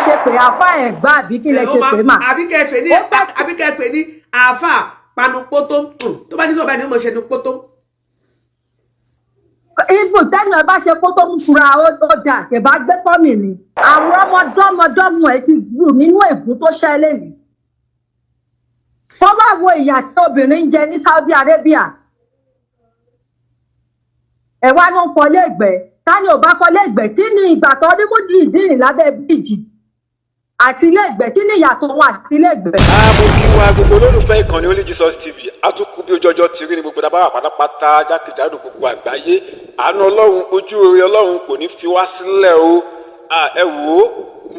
ṣe pé àfa ẹ̀gbá àbí kí lẹ ṣe pé mà. Àbí kẹ́ pè ní Ó fẹ́- àbí kẹ́ pè ní àáfà panupótó, tó bá ní sọ̀rọ̀ báyìí ni ó mọ̀ ṣe nu pótó. Ibù tẹ́nu ẹ bá ṣe kó tó mú fura, ó dà ṣèbá gbé tọ́mì ni. Àwọn ọmọdọ́mọdọ́mọ ẹ ti gbù nínú ègún tó ṣẹ́ lẹ́yìn. Kó bá wo ìyà tí obìnrin ń jẹ ní Saudi Arabia. Ẹ wá ló ń fọlé ẹgbẹ́, ta ni ò bá fọlé ẹgbẹ́? Kí ni ìgbà tó rí Muyideen lábẹ́ bíríìjì àti ilé ẹgbẹ́? Kí ni ìyàtọ̀ wọn àti ilé ẹgbẹ́? Mo kí wa gbogbo olólùfẹ́ ìkànnì Only Jesus TV. Atukú bí ojú ọjọ́ ti rí ní gbogbo dábàá pátápátá jákèjádò gbogbo àgbáyé. Àánú Ọlọ́run, ojú rere Ọlọ́run kò ní fi wá sílẹ̀ o. Ẹ wò ó,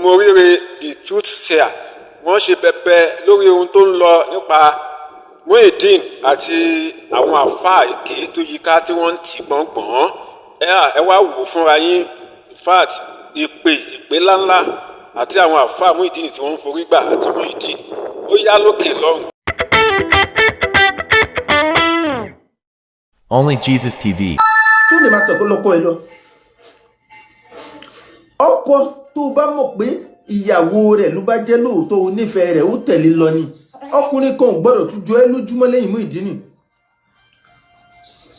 mo ríre the truth sayer, wọ́n ṣe bẹbẹ lórí ohun tó ń lọ nípa Muyideen àti àwọn àfáà èké tó yíká tí wọ́n ń tì gbọ̀ngbọ̀n. Ẹ wá wò ó fúnra yín. In fact, ìpè ńláńlá àti àwọn àfáà Muyideen tí wọ́n ń forí gbà àti Muyideen ó yá lókè lọ́hùn. Only Jesus TV. Tí ó lè máa tẹ̀kọ́ lọ́kọ́ ẹ lọ. Ọkọ tó o bá mọ̀ pé ìyàwó rẹ̀ ló bá jẹ́ lóòótọ́ onífẹ̀ẹ́ rẹ̀, ó tẹ̀lé lọ ni. Ọkùnrin kan ò gbọ́dọ̀ tún jọ ẹ́ lójúmọ́ lẹ́yìn Muyideen.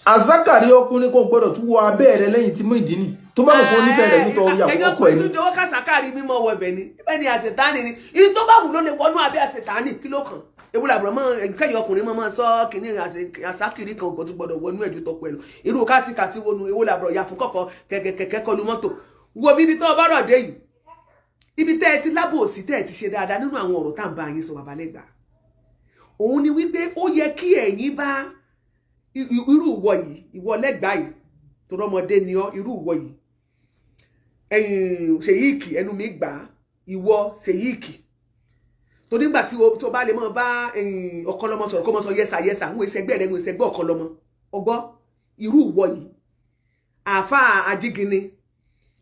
Azakari, ọkùnrin kan ò gbọ́dọ̀ tún wọ abẹ́ rẹ̀ lẹ́yìn tí Muyideen, tó bá mọ̀ pé onífẹ̀ẹ́ rẹ̀ lóòótọ́, ìyàwó ẹ̀yin ọkọ ẹ̀ ọkùnrin ni. tún jọ̀wọ́ kàṣàkàrí mímọ́ wọ ibẹ̀ ni, ibẹ̀ ni àṣetánì ni. Ìyí tó bá wù ló lè wọnú abẹ́ àṣetánì. Kí ló kàn? Ewu làbúrò mọ kẹyìn ọkùnrin mọ sọ kìíní àṣàkiri kan kò tún gbọ́dọ̀ wọnú ẹ̀jú tọpọ ẹ lọ. Irú káàtìkàtì wọnú ewu làbúrò yà fún kọkọ kẹkẹkẹkẹ kọlu mọ́tò wo bíbi tó bá rọ̀ dé yìí, ibi tẹ́ ẹ ti lábòsí, tẹ́ ẹ ti ṣe dáadáa nínú àwọn ọ̀rọ̀ tá à ń bá yín sọ, babalẹ́gbà, òun ni wípé ó yẹ kí ẹ̀yin bá irú ìwọ yìí, ìwọ lẹ́gbàá yìí tó rọ́mọdé ni ọ́, irú ìwọ yìí, ẹ̀yin ṣèyíkì, ẹnu mi gbà á, ìwọ ṣèyíkì tó nígbà tí o tó bá lè mọ bá ọ̀kanlọ́mọ sọ̀rọ̀, kó mọ sọ yes sir, yes sir, ń wo ìṣẹ́gbẹ́ rẹ̀, ń wo ìṣẹ́gbẹ́ ọ̀kanlọ́mọ ọgbọ́. Irú ìwọ yìí, àáfàá ajígini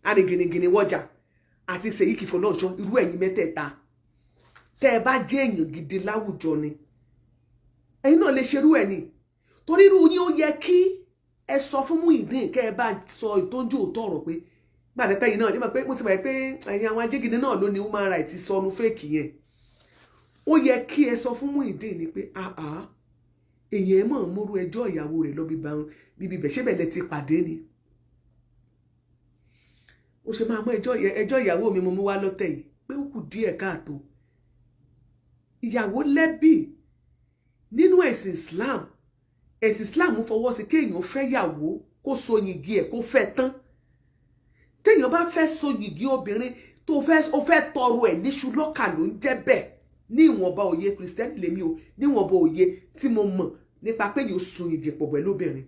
arìngìnìngìnì wọjà àti ṣèyíkì fọlọ́ọ̀ṣọ́, irú ẹ̀yin mẹ́tẹ̀ẹ̀ta, tẹ́ ẹ bá jẹ́ èèyàn gidi láwùjọ ni, ẹ̀yin náà lè ṣerú ẹ̀ ni. Torí irú yín, ó yẹ kí ẹ sọ fún Muyideen, kẹ́ ẹ bá sọ ìtọ́jú òótọ́ ọ̀rọ̀ pé gbàdẹ́pẹ́ yìí náà nígbà pé mo ti mọ̀ pé ẹ̀yin àwọn ajígini náà ló ní human rights sọnù fake yẹn. Ó yẹ kí ẹ sọ fún Muyideen ni pé àá èèyàn ẹ mọ̀ ń múrú ẹjọ́ ìyàwó rẹ̀ lọ bíbí bẹ̀, ṣé bẹ̀ lẹ ti pàdé ni? Ó ṣe máa mú ẹjọ́ ìyàwó mi mo mú wá lọ́tẹ̀ yìí pé ó kù díẹ̀ káàtó. Ìyàwó lẹ́bì nínú ẹ̀sìn Islam. Ẹ̀sìn Islam fọwọ́ sí kéèyàn fẹ́ yàwó, kó so yìgì ẹ̀, kó fẹ́ tán. Téèyàn bá fẹ́ so yìgì obìnrin tó fẹ́, ó fẹ́ tọrọ ẹ̀ níṣu lọ́kà ló ń jẹ́ bẹ́ẹ̀. Ní ìwọ̀nba òye Kristẹni lèmi o, níwọ̀nba òye tí mo mọ̀ nípa pé yóò so yìgì pọ̀ pẹ̀lú obìnrin,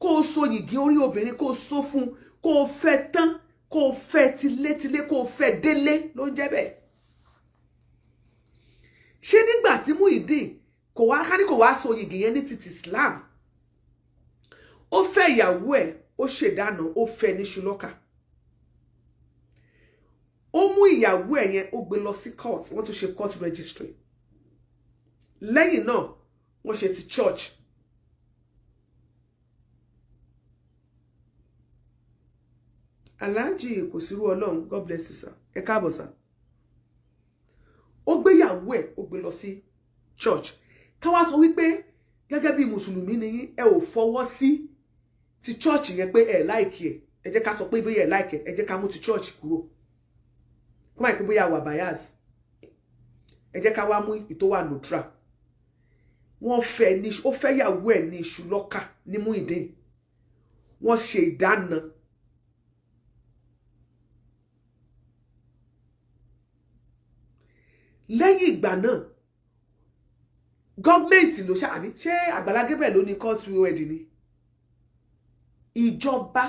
kó o so yìgì orí obìnrin, kó o so fún, kó o fẹ́ tán, kó o fẹ́ tilétilé, kó o fẹ́ délé ló ń jẹ́ bẹ́ẹ̀. Ṣé nígbà tí Muyideen kò wá ká ní kò wá so yìgì yẹn ní titi Islam, ó fẹ́ ìyàwó ẹ̀, ó ṣèdáná, ó fẹ́ ní ṣùlọ́kà, ó mú ìyàwó ẹ̀ yẹn, ó gbé lọ sí court, wọ́n tún ṣe court registry, lẹ́yìn náà wọ́n ṣe ti church. Alhaji kò sírú Ọlọ́run, God bless you sir, ẹ káàbọ̀ sir. Ó gbéyàwó ẹ̀, ó gbé lọ sí church. Ká wá sọ wípé gẹ́gẹ́ bí mùsùlùmí ni yín, ẹ ò fọwọ́ sí ti church yẹn pé ẹ like ẹ. Ẹ jẹ́ ká sọ pé bóyá ẹ like ẹ, ẹ jẹ́ ká mú ti church kúrò, kó má yẹ pé bóyá wà bias. Ẹ jẹ́ ká wá mú ìtò wà neutral. Wọ́n fẹ́ ní, ó fẹ́ yàwó ẹ̀ ní iṣu lọ́kà ní Muyideen, wọ́n ṣe ìdáná. Lẹ́yìn ìgbà náà, gọ́ọ̀mẹ̀ntì ló ṣàbí, ṣé Àgbàlá Gabriel ló ní kóòtù ẹ̀dì ni? Ìjọba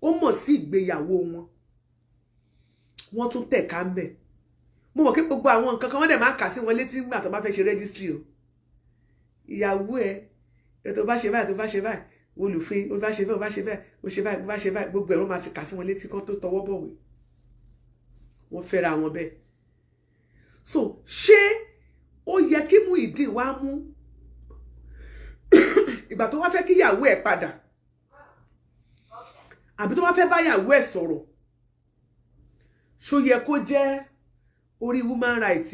ó mọ̀ sí ìgbéyàwó wọn, wọ́n tún tẹ̀ka ń bẹ̀. Mo mọ̀ kí gbogbo àwọn nǹkan kan wọ́n dẹ̀ máa kà sí wọn létí nígbà tó bá fẹ́ ṣe registry o. Ìyàwó ẹ tó bá ṣe báyìí, tó bá ṣe báyìí, olùfin, ó bá ṣe báyìí, ó bá ṣe báyìí, ó ṣe báyìí, ó bá ṣe báyìí, gbogbo ẹ̀rọ máa ti kà sí wọn létí kán tó tọwọ́ bọ̀wé. Wọ́n fẹ́ra wọn bẹ́ẹ̀. So ṣé ó yẹ kí Muyideen wá mú ìgbà tó wá fẹ́ kí ìyàwó ẹ̀ padà, àbí tó wá fẹ́ bá ìyàwó ẹ̀ sọ̀rọ̀? Ṣó yẹ kó jẹ́ orí human right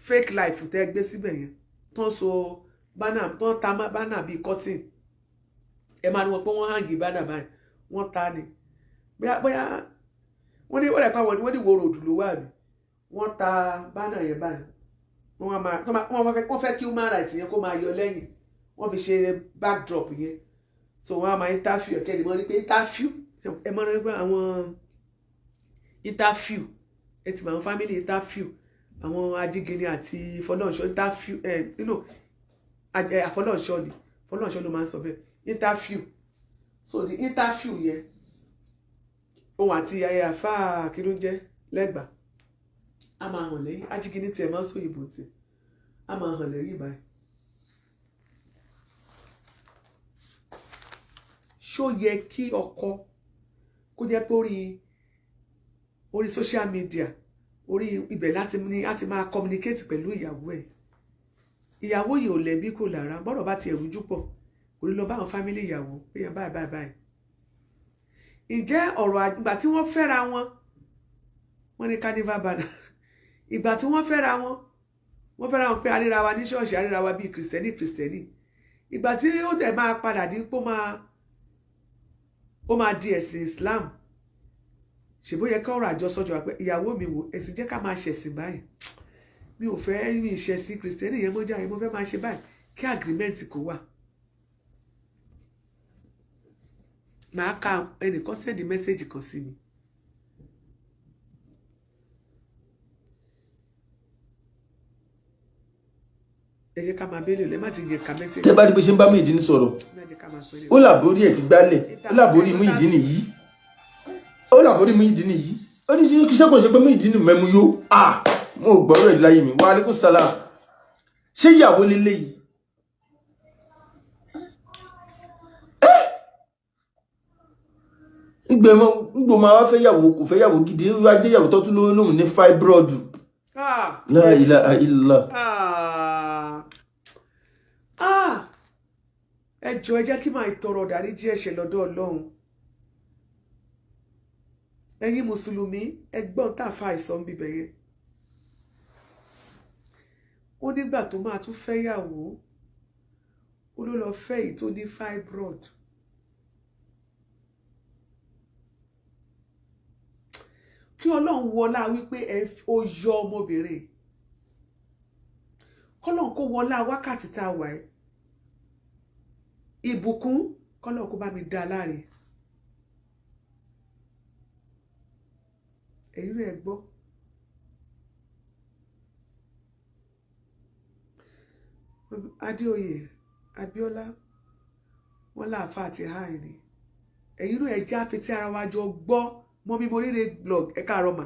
fake life tẹ́ gbé síbẹ̀ yẹn, tán so banner, tán ta banner bíi curtain? Ẹ máa ní wọn pé wọ́n hang banner báyìí, wọ́n ta ni. Bóyá bóyá wọ́n ní wọ́n rẹ̀ pa wọ́n ní wọ́n ní wo ròdù ló wà mí. Wọ́n ta banner yẹn báyìí, wọ́n wá máa wọ́n fẹ́ kí human rights yẹn kó máa yọ lẹ́yìn. Wọ́n fi ṣe backdrop yẹn, so wọ́n á máa interview ẹ̀kẹ́ ni wọ́n ní pé interview. Ẹ máa ń pẹ́ àwọn interview, ẹ ti mọ àwọn family interview, àwọn Ajígini àti Fọlọ́nṣọ́ interview ẹ you know Àfọlọ́nṣọ́ ni, Fọlọ́nṣọ́ ló máa ń sọ bẹ́ẹ̀, interview. So the interview yẹn, òun àti àfa kí ló ń jẹ́ lẹ́gbàá, a máa hàn lẹ́yìn. Ajígini tiẹ̀ máa ń sòyìnbó tiẹ̀, a máa hàn lẹ́yìn báyìí. Ṣó yẹ kí ọkọ kó jẹ́ pé orí social media, orí ibẹ̀ láti ní láti máa communicate pẹ̀lú ìyàwó ẹ̀? Ìyàwó yìí ò lẹ́bí, kò lára. Bọ́rọ̀ bá ti ẹ̀rú jù pọ̀, kò ní lọ bá àwọn family ìyàwó pé yẹn báyìí báyìí báyìí. Ǹjẹ́ ọ̀rọ̀ ìgbà tí wọ́n fẹ́ra wọn, wọ́n ní carnival banner. Ìgbà tí wọ́n fẹ́ra wọn, wọ́n fẹ́ra wọn pé aríra wa ní ṣọ́ọ̀ṣì, aríra wa bíi kìrìsìtẹ́nì kìrìsìtẹ́nì. Ìgbà tí ó dẹ̀ máa padà di pé ó máa di ẹ̀sìn Islam, ṣèbó yẹ ká ọ̀rọ̀ àjọsọjọ wà pé ìyàwó mi, wò, ẹ̀sìn jẹ́ ká máa ṣẹ̀sìn báyìí, mi ò fẹ́ mi ìṣẹ̀sìn kìrìsìtẹ́nì yẹn mọ́jà yẹn, mo fẹ́ máa ṣe báyìí, kí agreement kó wà. Màá ka ẹnìkan send message kan sí mi. Ẹ jẹ́ ká máa bẹ́lẹ̀ lẹ́ má ti yẹ ká message. Tẹ́ bá rí bó ṣe ń bá Muyideen sọ̀rọ̀, má jẹ́ ká máa pẹ́lẹ̀. Ó làbórí ẹ̀ ti gbálẹ̀, ó làbórí Muyideen yìí, ó làbórí Muyideen yìí. Ó ní ṣe kò ṣe pé Muyideen mẹ́mu yó. À mo gbọ́rọ̀ ẹ̀ láyé mi. Wa alaikum salam. Ṣé ìyàwó leléyìí? Ngbẹ̀mọ ngbò máa wá fẹ́ yàwó, kò fẹ́ yàwó gidi, ó wá jẹ́ yàwó tó tún lóhùn ní fibroid. Ah, La ilaha illallah. Ah. Ah. Ẹ jọ̀ọ́, ẹ jẹ́ kí máa tọrọ dáríjì ẹ̀ṣẹ̀ lọ́dọ̀ Ọlọ́run. Ẹ̀yin mùsùlùmí, ẹ gbọ́n tá a fa àìsàn bíbẹ̀ yẹn. Ó nígbà tó máa tún fẹ́yàwó, ó ló lọ fẹ́ èyí tó ní fibroid. Kí Ọlọ́run wọlá wípé ẹ ó yọ ọmọbìnrin, kọ́lọ́run kó wọlá wákàtí tá a wà ẹ́, ìbùkún, kọ́lọ́run kó bá mi dá láre. Ẹ̀yin náà ẹ gbọ́. Adéoyè Abíọ́lá, wọn láàfáà àti háì ni. Ẹ̀yin náà ẹ jẹ́ àfetí ara wa jọ gbọ́. Mọ́mí Moríire blog, ẹ káàárọ̀ mà.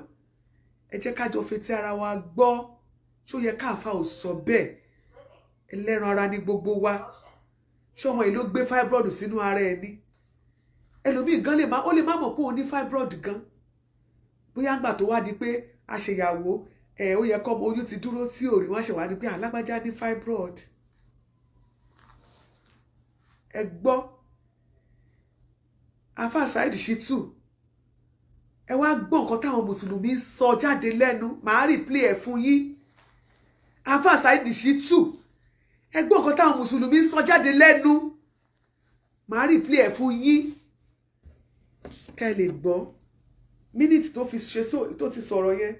Ẹ jẹ́ ká jọ fetí ara wa gbọ́. Ṣó yẹ káàfà ò sọ bẹ́ẹ̀? Ẹlẹ́ran ara ní gbogbo wa. Ṣọmọ yìí ló gbé fibroid sínú ara ẹ ní? Ẹlòmíì gan lè má, ó lè má mọ̀ pé òun ní fibroid gan. Bóyá ńgbà tó wá di pé àṣeyàwó ẹ, ó yẹ kọ́ ọmọ, oyún ti dúró tí ò rí, wọ́n ṣe wá di pé alágbájá ní fibroid. Ẹ gbọ́ afa Saheed Shittu, ẹ wá gbọ́ nǹkan táwọn mùsùlùmí sọ jáde lẹ́nu. Màá replay ẹ̀ fún yín. Afa Saheed Shittu, ẹ gbọ́ nǹkan táwọn mùsùlùmí sọ jáde lẹ́nu. Màá replay ẹ̀ fún yín ká ẹ lè gbọ́ minute tó fi ṣe so tó ti sọ̀rọ̀ yẹn.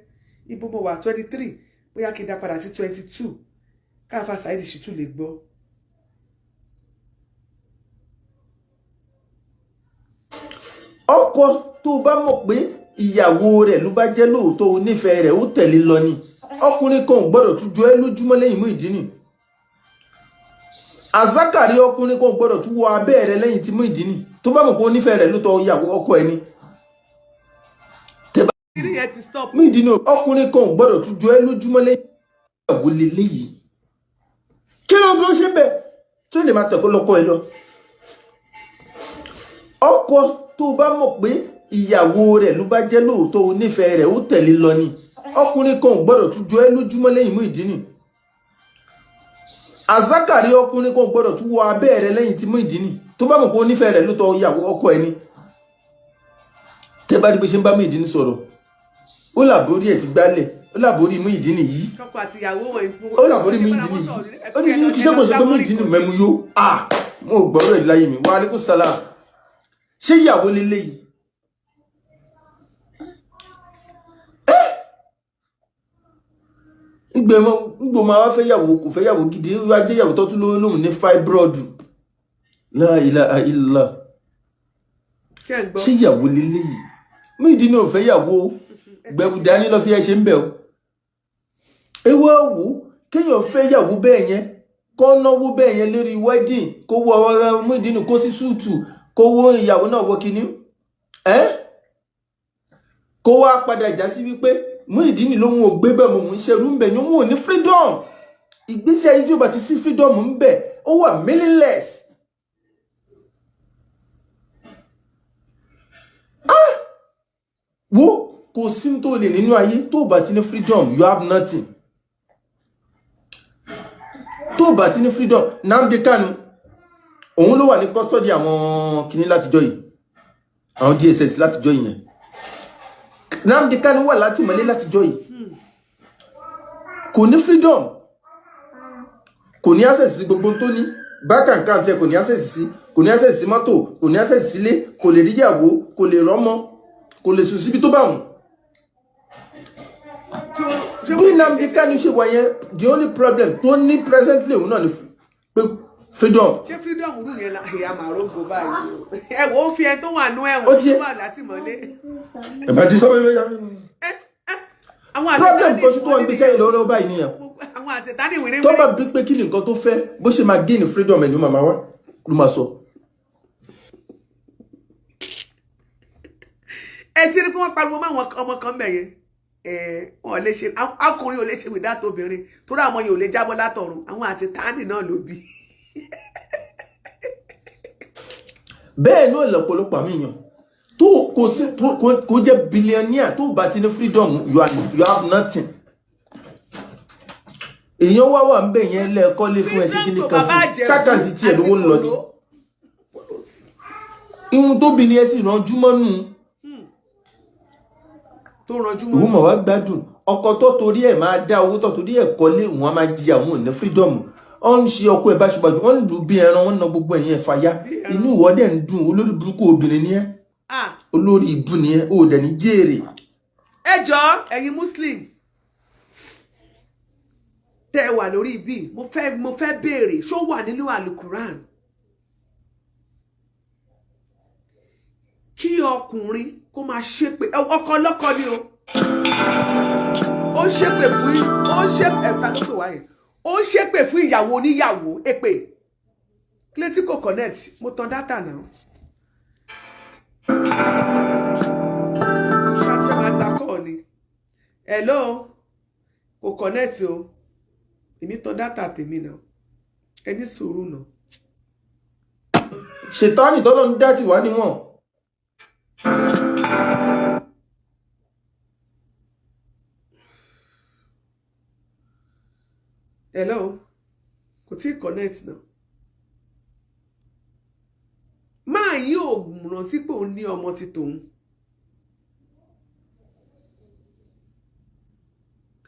Ibo mo wà? 23. Bóyá kí n dá padà sí 22, káfa Saheed Shittu lè gbọ́. Ọkọ tó bá mọ̀ pé ìyàwó rẹ̀ ló bá jẹ́ lóòótọ́ onífẹ̀ẹ́ rẹ̀, ó tẹ̀lé lọ ni. Ọkùnrin kan ò gbọ́dọ̀ tún jọ ẹ́ lójúmọ́ lẹ́yìn Muyideen. Azakari, ọkùnrin kan ò gbọ́dọ̀ tún wọ abẹ́ rẹ̀ lẹ́yìn tí Muyideen. Tó bá mọ̀ pé onífẹ̀ẹ́ rẹ̀ lóòótọ́, ìyàwó ọkọ ẹ̀ ni. Kí yẹn ti stop. Muyideen, ọkùnrin kan ò gbọ́dọ̀ tún jọ ẹ́ lójúmọ́ lẹ́yìn ìyàwó lélẹ́yìí. Kí ló ń dúró ṣe bẹ́ẹ̀ tó lè máa tẹ̀kọ́ lọ́kọ ẹ lọ? Ọkọ tó bá mọ̀ pé ìyàwó rẹ̀ ló bá jẹ́ lóòótọ́ onífẹ̀ẹ́ rẹ̀, ó tẹ̀lé lọ ni. Ọkùnrin kan ò gbọ́dọ̀ tún jọ ẹ́ lójúmọ́ lẹ́yìn Muyideen. Azakari, ọkùnrin kan ò gbọ́dọ̀ tún wọ abẹ́ rẹ̀ lẹ́yìn tí Muyideen. Tó bá mọ̀ pé onífẹ̀ẹ́ rẹ̀ lóòótọ́, ìyàwó ọkọ ẹ ni. Tẹ́ bá rí bó ṣe ń bá Muyideen sọ̀rọ̀, ó làbórí ẹ̀ ti gbálẹ̀, ó làbórí Muyideen yìí. Tọkọ àti ìyàwó wọn. Ó làbórí Muyideen yìí. Ó ní ṣé kò ṣe pé Muyideen mẹ́mu yó? À, mo gbọ́rọ̀ ẹ̀ láyé mi. Wa alaikum salam. Ṣé ìyàwó leléyìí? Ngbò máa wá fẹ́ yàwó, kò fẹ́ yàwó gidi, wá jẹ́ yàwó tó tún lóhùn ní fibroid. La ilaha illallah. Ṣé ń gbọ́? Ṣé ìyàwó leléyìí? Muyideen ò fẹ́ yàwó, gbẹ̀wù dání lọ fi ẹ ṣe ń bẹ̀ o. Ewu àwò kéèyàn fẹ́ yàwó bẹ́ẹ̀ yẹn, kó náwó bẹ́ẹ̀ yẹn lérí wedding, kó wọ ọ̀rọ̀ Muyideen, kó sí súùtù, kó wọ ìyàwó náà wọ kinní ẹ́, kó wá padà já sí wípé Muyideen lòun ò gbé bẹ́ẹ̀, mò ń ṣerú ń bẹ̀ ni, òun ò ní freedom. Ìgbésí ayé tí ó bá ti sí freedom ń bẹ̀, ó wà meaningless. Wo, kò sí tó lè nínú ayé tó bá ti ní freedom, you have nothing. Tó bá ti ní freedom. Nnamdi Kanu, òun ló wà ní custody àwọn kìíní látijọ́ yìí, àwọn DSS látijọ́ yìí yẹn. Nnamdi Kanu wà látìmọ́lé látijọ́ yìí, kò ní freedom, kò ní access sí gbogbo tó ní bank account ẹ, kò ní access sí, kò ní access sí mọ́tò, kò ní access sílé, kò lè ríyàwó, kò lè rọ́mọ, kò lè sùn síbi tó bá wùn. Bí Nnamdi Kanu ṣe wà yẹn, the only problem tó ní presently, òun náà ni pé freedom. Ṣé freedom rú yẹn ìyá màrógó báyìí? Ẹ wò ó, fi ẹni tó wà nú ẹ̀wọ̀n Ó ti yé. tó wà látìmọ́lé. Ẹ̀ bá ti sọ pé Àwọn problem àṣetánì kan ṣe tó wà ń gbé sẹ́yìn lọ́wọ́lọ́wọ́ báyìí nìyẹn. Àwọn àṣetánì wìrì. Tó bá bí pé kí ni nǹkan tó fẹ́, bó ṣe máa gain freedom ẹ̀ ní màmá wa ló máa sọ. Ẹ ti rí pé wọ́n pariwo mọ́ àwọn ọmọ kan bẹ̀ yẹn. Ẹ wọn ò lè ṣe, ọkùnrin ò lè ṣe without obìnrin, torí àwọn yẹn ò lè jábọ́ látọ̀run. Àwọn àṣetánì náà ló bí. Bẹ́ẹ̀ náà lọ́pọ̀lọpọ̀ àwọn èèyàn tó kò sí tó kò jẹ́ billionaire, tó bá ti ní freedom, you have nothing. Èèyàn wá wà ń bẹ̀ yẹn, lẹ́ẹ̀kọ́ lé fún ẹ, ṣe kí ni kan fún ṣákàntì tiẹ̀ lówó ń lọ ni ihun tó bí ni ẹ sì ránjú mọ́nú. Tó ranjú Òun mọ́. mọ̀ wá gbádùn ọkọ tó torí ẹ̀ máa dá owó, tó torí ẹ̀ kọ́lé, òun á máa jìyà, òun ò ní freedom. Ó ń ṣe ọkọ ẹ̀ báṣubàṣu, wọ́n ń lù bí ẹran, wọ́n ń na gbogbo ẹ̀yìn ẹ̀ fàyà, inú ìwọ dẹ̀ ń dùn. Olórí burúkú obìnrin ni ẹ́. Ah, olórí ibú ni ẹ́, ó dẹ̀ ní jèrè. Ẹ jọ̀ọ́, ẹ̀yin Muslim tẹ́ ẹ wà lórí ibi, mo fẹ́ béèrè, ṣó wà nínú alukuran kí ọkùnrin kó máa ṣépè ọkọ ọlọ́kọ ni o? Ó ń ṣépè fún, ó ń ṣépè, ẹ̀ka ló pè wá yẹn, ó ń ṣépè fún ìyàwó oníyàwó. Èpè kílẹ̀ tí kò connect. Mo tan data náà, ṣáà tí fẹ́ máa gba call ni. Hello, kò connect o. Èmi tan data tèmi náà, ẹ ní sùúrù náà. Ṣètánì tọ́lọ́ ń dá tì wá níwọ̀n. Hello, kò tí ì connect náà. Máa yí ò rántí pé òun ní ọmọ ti tòun.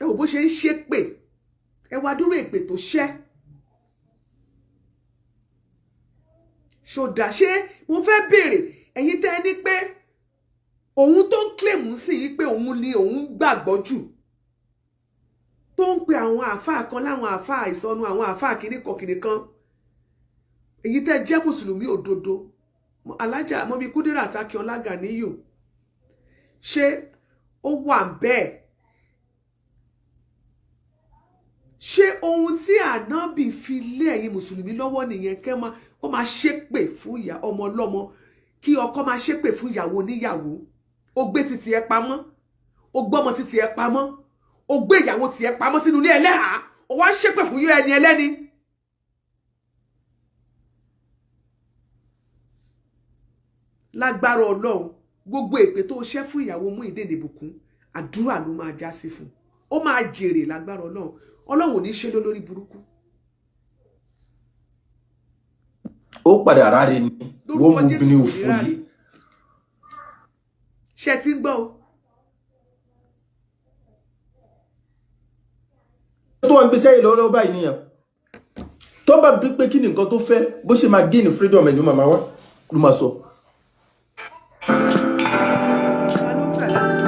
Ẹ wò bó ṣe ń ṣépè, ẹ wá dúró èpè tó ṣẹ́. Ṣòdà, ṣé mo fẹ́ béèrè, ẹ̀yin tẹ́ ẹ ní pé òun tó ń claim sí i pé òun ni òun gbàgbọ́ jù, tó ń pe àwọn àáfàá kan láwọn àáfàá ìsọnù, àwọn àáfàá kìnnìkan kìnnìkan, èyí tẹ́ jẹ́ mùsùlùmí òdodo, alájà mọ́bí Kúdírà Akínọlá Gàníyù, ṣé ó wà bẹ́ẹ̀? Ṣé ohun tí ànábì fi lé ẹ̀yin mùsùlùmí lọ́wọ́ nìyẹn, kẹ́ máa kó máa ṣépè fún ìyá ọmọ ọlọ́mọ, kí ọkọ máa ṣépè fún ìyàwó oníyàwó? Ó gbé títì ẹ pamọ́, ó gbọ́mọ títì ẹ pamọ́, ó gbé ìyàwó tiẹ̀ pamọ́ sínú ilé ẹlẹ́hàá, ó wá ń ṣépè fún ẹni ẹlẹ́ni. Lágbára Ọlọ́run, gbogbo èpè tó ṣẹ́ fún ìyàwó Muyideen Ìbùkún, àdúrà ló máa já sí fún, ó máa jèrè lágbára Ọlọ́run. Ọlọ́run ò ní ṣe lólórí burúkú. Ó padà ráre ni wọ́n Lórúkọ mú Jésù, obìnrin kò ní òfò ráre. yìí. Ṣe ti ń gbọ́ o? Tó wà ń gbèsè ayé lọ́wọ́lọ́wọ́ báyìí nìyẹn. Tó bá bí pé kí ni nǹkan tó fẹ́, bó ṣe máa gain freedom ẹ̀ ní màmá wa ló máa sọ. Ta ló ń try láti-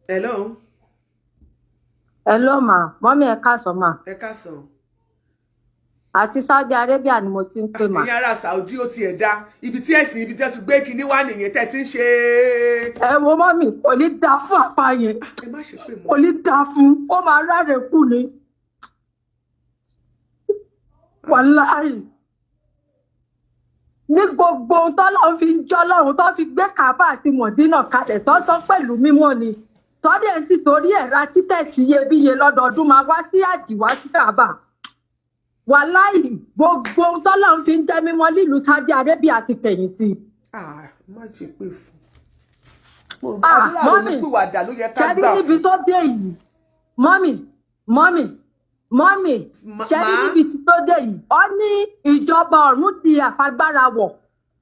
Hello. Hello ma, mummy, ẹ káàsán ma. Ẹ káàsán. Àti Saudi Arabia ni mo ti ń pè mà. Ẹ̀yin ará Saudi, ó tiẹ̀ dá ibi tí ẹ̀sìn, ibi tí wọ́n ti gbé kinní wá nìyẹn tẹ́ ti ń ṣe. Ẹ wo mummy, kò ní dáa fún àpá yẹn. Ẹ má ṣe pé mọ́. Kò ní dáa fún, ó máa ráre kú ni, wàláì. Ní gbogbo ohun tọ́lọ́run fi ń jọ́ lọ́run, tó fi gbé Kábà àti Mọ̀dínà kalẹ̀, tó sọ pẹ̀lú mímọ́ ni, tọ́dẹ̀ ti torí ẹ̀ ra ticket iyebíye lọ́dọọdún, máa wá sí àjì, wá sí Kábà. Wàláì, gbogbo ohun tọ́lọ́run fi ń jẹ́ mímọ́ nílùú Saudi Arabia ti kẹ̀yìn sí i. Ah, má ṣe pé fún. Ah, Àdúrà mummy, ronúpìwàdà ló yẹ ká ṣẹ́rí gbà níbi fún. tó dé yìí, mummy, mummy, mummy, ṣẹ́rí níbi tí tó dé yìí, ó ní ìjọba ọ̀run di àfagbára wọ̀,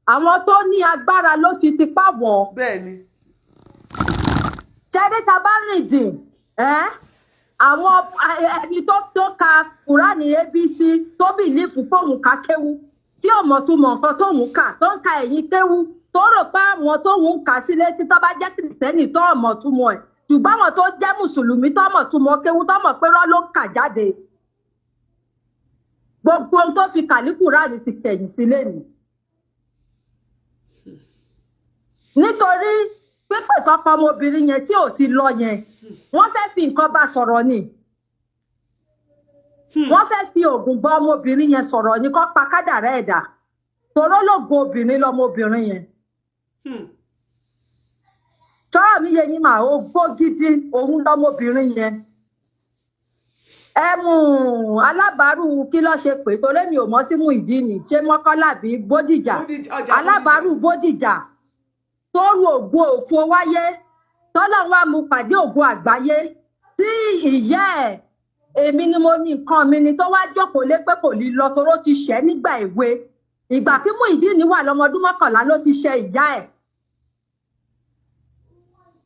àwọn tó ní agbára ló fi tipá wọ̀ ọ́. Bẹ́ẹ̀ ni. Ṣẹ́rí ta bá rìn jìn ẹ́, àwọn ẹni tó ka Kúránì ABC, tó believe fóun ká kéwú, tí ò mọ̀ tún mọ̀ nǹkan tóun kà, tó ń ka ẹ̀yìn kéwú, tó rò pé àwọn tóun ń kà sílé tí tó bá jẹ́ Kìrìsìtẹ́nì tó mọ̀ tún mọ̀ ẹ̀, ṣùgbọ́n àwọn tó jẹ́ Mùsùlùmí tó mọ̀ tún mọ̀ kéwú, tó mọ̀ pé rọ́ ló ń kà jáde, gbogbo ohun tó fi kà ní Kúránì ti kẹ̀yìn sílé ni. Nítorí pípẹ́ tọkọ ọmọbìnrin yẹn tí ò ti lọ yẹn, wọ́n fẹ́ fi nǹkan bá sọ̀rọ̀ ni, wọ́n fẹ́ fi oògùn bá ọmọbìnrin yẹn sọ̀rọ̀ ni, kó pa kádàrá ẹ̀dá, toró lógo obìnrin lọmọbìnrin yẹn. Tọ́rọ̀ mi yẹ yín mà, ó gbó gidi òun lọmọbìnrin yẹn. Ẹmu alábàárù, kí ló ṣe pé torí mi ò mọ̀ sí Muyideen, ṣé Mọ́kọ́lá bí Bódìjà? Ọjà. Alábàárù Bódìjà tó ru ògo òfo wáyé, tọ́lọ́run wá mú pàdé ògo àgbáyé, tí ìyá ẹ̀ èmi ni mo ní nǹkan mi ni, tó wá jókòó lé pé kò ní lọ, toró ti ṣẹ́ nígbà èwe. Ìgbà tí Muyideen wà lọ́mọdún 11 ló ti ṣe ìyá ẹ̀,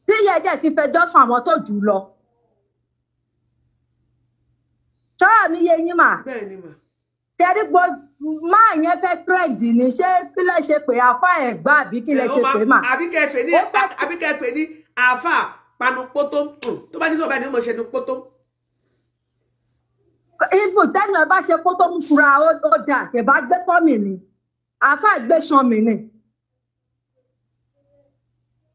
tí ìyá ẹ̀ dẹ̀ ti fẹjọ́ sùn àwọn tó jù ú lọ. Ṣọ́rọ̀ mi yé yín mà? Bẹ́ẹ̀ ni mà. Tẹ́rí gbọ́, máa yẹn fẹ́ trend ni. Ṣé kí lẹ ṣe pé àfa ẹ̀gbá àbí kí lẹ ṣe pé mà? Àbí kẹ́ ẹ pè ní Ó fẹ́- àbí kẹ́ ẹ pè ní àáfà panu pótó, tó bá ní sọ̀rọ̀ báyìí ni ó mọ̀ ṣe nu pótó. Ibù tẹ́nu ẹ bá ṣe kó tó mú fura, ó dà ṣèbá gbé tọ́ mi ni, àáfà gbé ṣan mi ni.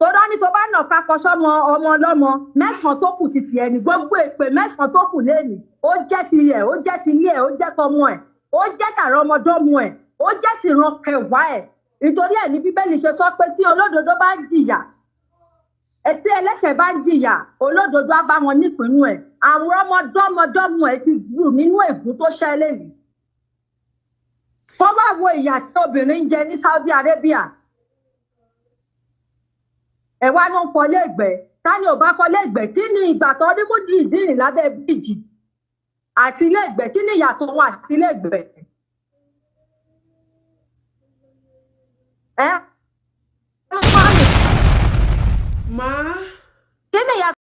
Tọ́lá ní tó bá nà kakọ sọ́mọ ọmọ ọlọ́mọ mẹ́sàn-án tó kù títì ẹni, gbogbo èpè mẹ́sàn-án tó kù lẹ́nu, ó jẹ́ ti ẹ̀, ó jẹ́ ti ilé ẹ̀, ó jẹ́ tọmọ ẹ̀, ó jẹ́ tààrà ọmọdọ́mọ ẹ̀, ó jẹ́ tìran kẹwàá ẹ̀. Nítorí ẹ̀ ní Bíbélì ṣe sọ pé tí olódodo bá ń jìyà, ẹtí ẹlẹ́ṣẹ̀ bá ń jìyà, olódodo á bá wọn nípìnú ẹ̀. Àwọn ọmọdọ́mọdọ́mọ ẹ̀ ti gbù nínú ègún tó ṣẹ́ lẹ́nu. Kó wá wo ìyà tí obìnrin ń jẹ ní Saudi Arabia. Ẹ wá ló ń fọlé ẹgbẹ́, ta ni ò bá fọlé ẹgbẹ́? Kí ni ìgbà tó rí Muyideen lábẹ́ bíríìjì àti ilé ẹgbẹ́? Kí ni ìyàtọ̀ wọn àti ilé ẹgbẹ́ ẹ? Máa. Kí ni ìyàtọ̀?